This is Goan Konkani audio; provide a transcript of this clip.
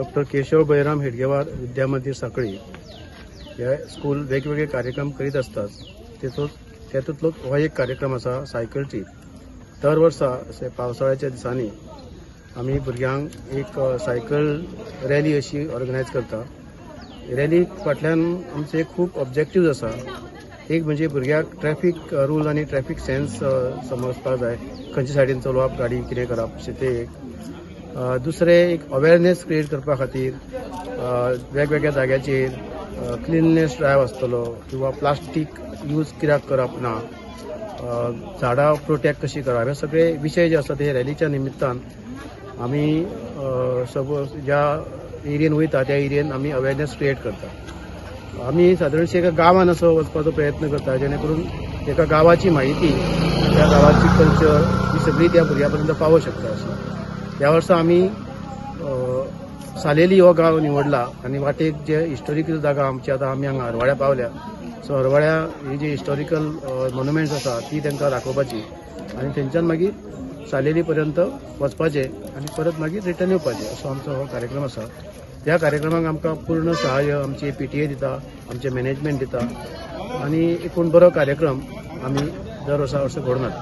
डॉक्टर केशव बळीराम हेडगेवार विद्या मंदिर साखळी हे स्कूल वेगवेगळे कार्यक्रम करीत असतात. तेतूंतलो हो एक कार्यक्रम आसा सायकल ट्रीप. दर वर्सा अशे पावसाळ्याच्या दिसांनी आमी भुरग्यांक एक सायकल रॅली अशी ऑर्गनायज करता. रॅली फाटल्यान आमचे खूब ऑब्जेक्टिव्ज आसा. एक म्हणजे भुरग्यांक ट्रॅफिक रूल आनी ट्रॅफिक सेन्स समजपाक जाय, खंयच्या सायडीन चलोवप गाडी, कितें करप अशें ते एक. दुसरें एक अवेरनेस क्रिएट करपा खातीर वेगवेगळ्या जाग्याचेर क्लिननेस ड्रायव्ह आसतलो किंवा प्लास्टीक यूज कित्याक करप ना, झाडां प्रोटेक्ट कशी करप, हे सगळे विशय जे आसा ते रॅलीच्या निमित्तान आमी ज्या एरियेन वयता त्या एरियेन आमी अवेरनेस क्रिएट करता. आमी सादारणशी एका गांवान असो वचपाचो प्रयत्न करता जेणे करून एका गांवाची म्हायती, त्या गांवाची कल्चर ही सगळी त्या भुरग्या पर्यंत पावोवंक शकता. अशी ह्या वर्सा आमी सालेली हो गांव निवडला आनी वाटेक जे हिस्टोरिकल जागा आमची आतां आमी हांगा हरवाड्या पावल्या, सो हरवाड्या ही जी हिस्टोरिकल मोन्युमेंट्स आसा ती तांकां दाखोवपाची आनी थंयच्यान मागीर सालेली पर्यंत वचपाचें आनी परत मागीर रिटर्न येवपाचें, असो आमचो हो कार्यक्रम आसा. ह्या कार्यक्रमाक आमकां पूर्ण सहाय्य आमची PTA दिता, आमचें मॅनेजमेंट दिता आनी एकूण बरो कार्यक्रम आमी दर वर्सा वर्सा घडोवन हाडटा.